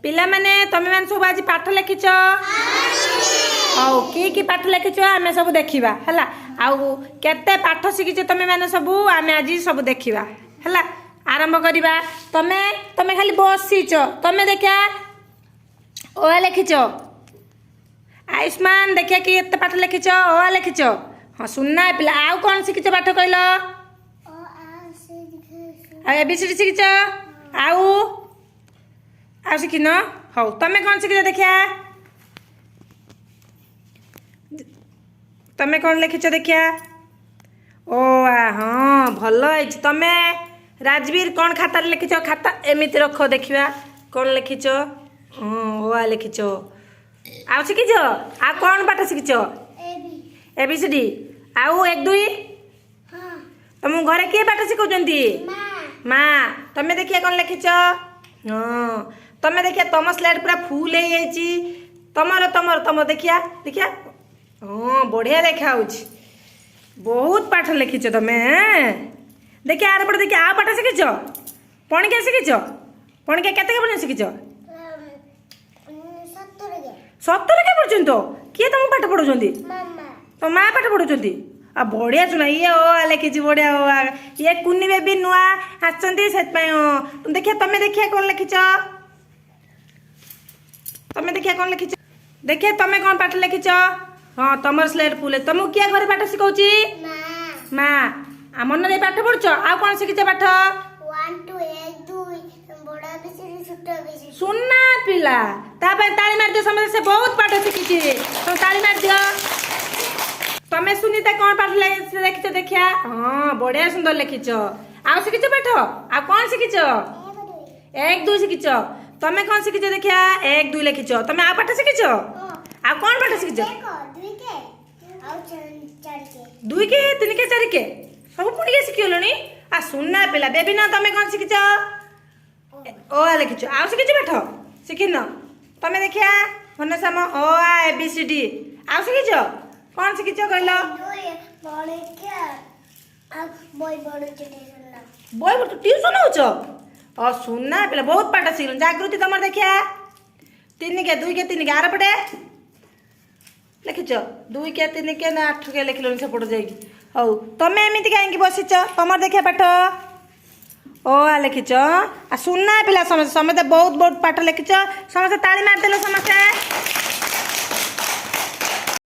ପିଲାମାନେ, ତମେମାନେ ସବୁ ଆଜି ପାଠ ଲେଖିଛ। ହଉ, କି କି ପାଠ ଲେଖିଛ ଆମେ ସବୁ ଦେଖିବା, ହେଲା? ଆଉ କେତେ ପାଠ ଶିଖିଛ ତମେମାନେ ସବୁ, ଆମେ ଆଜି ସବୁ ଦେଖିବା, ହେଲା? ଆରମ୍ଭ କରିବା। ତମେ ତମେ ଖାଲି ବସିଛ। ତମେ ଦେଖିଆ, ଓ ଆ ଲେଖିଛ? ଆୟୁଷ୍ମାନ, ଦେଖିଆ କି ଏତେ ପାଠ ଲେଖିଛ। ଓ ଆ ଲେଖିଛ? ହଁ, ସୁନା ପିଲା। ଆଉ କ'ଣ ଶିଖିଛ ପାଠ କହିଲ? ଆଉ ଏ ବି ସି ଡି ଶିଖିଛ? ଆଉ ଆଉ ଶିଖିନ? ହଉ, ତମେ କ'ଣ ଶିଖିଛ ଦେଖିଆ। ତମେ କ'ଣ ଲେଖିଛ ଦେଖିଆ। ଓ ଆ, ହଁ, ଭଲ ହେଇଛି। ତମେ ରାଜବୀର, କ'ଣ ଖାତାରେ ଲେଖିଛ? ଖାତା ଏମିତି ରଖ, ଦେଖିବା କ'ଣ ଲେଖିଛ। ହଁ, ଓ ଆ ଲେଖିଛ। ଆଉ ଶିଖିଛ? ଆଉ କ'ଣ ପାଠ ଶିଖିଛ? ଏ ବି ସି ଡି ଆଉ 1 2? ତମକୁ ଘରେ କିଏ ପାଠ ଶିଖଉଛନ୍ତି? ମା। ତମେ ଦେଖିଆ କ'ଣ ଲେଖିଛ। ହଁ, ତମେ ଦେଖିଆ, ତମ ସ୍ଲେଟ୍ ପୁରା ଫୁଲ ହେଇଯାଇଛି। ତମର ତମର ତମ ଦେଖିଆ ଦେଖିଆ। ହଁ, ବଢ଼ିଆ ଦେଖା ହଉଛି। ବହୁତ ପାଠ ଲେଖିଛ ତମେ। ଦେଖିଆ, ଆରପଟେ ଦେଖିଆ। ଆଉ ପାଠ ଶିଖିଛ? ପଣିକିଆ ଶିଖିଛ? ପଣିକିଆ କେତେ ପର୍ଯ୍ୟନ୍ତ ଶିଖିଛ? 17 କେ ପର୍ଯ୍ୟନ୍ତ। କିଏ ତମକୁ ପାଠ ପଢଉଛନ୍ତି? ତମ ମା ପାଠ ପଢଉଛନ୍ତି। ଆଉ ବଢ଼ିଆ ଶୁଣ, ଇଏ ଓ ଆ ଲେଖିଛି, ବଢ଼ିଆ ଓ ଆ। ଇଏ କୁନି ବେବି ନୂଆ ଆସିଛନ୍ତି, ସେଥିପାଇଁ। ହଁ, ଦେଖିଆ, ତମେ ଦେଖିଆ କ'ଣ ଲେଖିଛ। ତମେ ଦେଖିଆ କ'ଣ ଲେଖିଛ। ଦେଖିଆ, ତମେ କ'ଣ ପାଠ ଲେଖିଛ। ହଁ, ତମର ସ୍ଲେଟ୍ ଫୁଲ। ତମକୁ କିଏ ଘରେ ପାଠ ଶିଖଉଛି? ମା। ଆଉ ମନ ଦେଇ ପାଠ ପଢୁଛ? ଆଉ କ'ଣ ଶିଖିଛ ପାଠ? 1 2 1 2, ବଡ଼ ABCD, ଛୋଟ ABCD। ସୁନା ପିଲା, ତା ପାଇଁ ତାଳି ମାରିଦିଅ ସମସ୍ତେ। ସେ ବହୁତ ପାଠ ଶିଖିଛି, ତମେ ତାଳି ମାରିଦିଅ। ତମେ ସୁନିତା, କ'ଣ ପାଠ ଲେଖିଛ ଦେଖିଆ। ହଁ, ବଢିଆ ସୁନ୍ଦର ଲେଖିଛ। ଆଉ ଶିଖିଛ ପାଠ? ଆଉ କ'ଣ ଶିଖିଛ? 1 2 ଶିଖିଛ। ତମେ କ'ଣ ଶିଖିଛ ଦେଖିଆ। 1 2 ଲେଖିଛ ତମେ। ଆଉ ପାଠ ଶିଖିଛ? ଆଉ କ'ଣ ପାଠ ଶିଖିଛ? 1 2 କେ ଆଉ 4 କେ। 2 କେ, 3 କେ, 4 କେ, ସବୁ ପୁଣିକେ ଶିଖିଗଲଣି। ଆ ସୁନା ପିଲା। ବେବିନା, ତମେ କ'ଣ ଶିଖିଛ? ଓ ଆ ଲେଖିଛ। ଆଉ ଶିଖିଛ ପାଠ? ଶିଖିନ? ତମେ ଦେଖିଆ ଘନଶ୍ୟାମ, ଓ ଆ, ଏ ବି ସି ଡି। ଆଉ ଶିଖିଛ? କ'ଣ ଶିଖିଛ କହିଲ? 2 ବଣିକା ଆଉ ବହି ପଢୁଛି ଟିଉସନ। ବହି ପଢୁଛ, ଟିଉସନ ହଉଛ। ଅ ସୁନା ପିଲା, ବହୁତ ପାଠ ଶିଖିଲଣି। ଜାଗୃତି, ତମର ଦେଖିଆ। 3 କେ, 2 କେ, 3 କେ। ଆରପଟେ ଲେଖିଛ 2 କେ, 3 କେ ନା 8 କେ ଲେଖିଲଣି ସେପଟ ଯାଇକି। ହଉ, ତମେ ଏମିତି କାହିଁକି ବସିଛ? ତମର ଦେଖିଆ ପାଠ। ଓ ଆ ଲେଖିଛ। ଆଉ ସୁନା ପିଲା ସମସ୍ତେ, ସମସ୍ତେ ବହୁତ ବହୁତ ପାଠ ଲେଖିଛ। ସମସ୍ତେ ତାଳି ମାରିଦେଲେ ସମସ୍ତେ।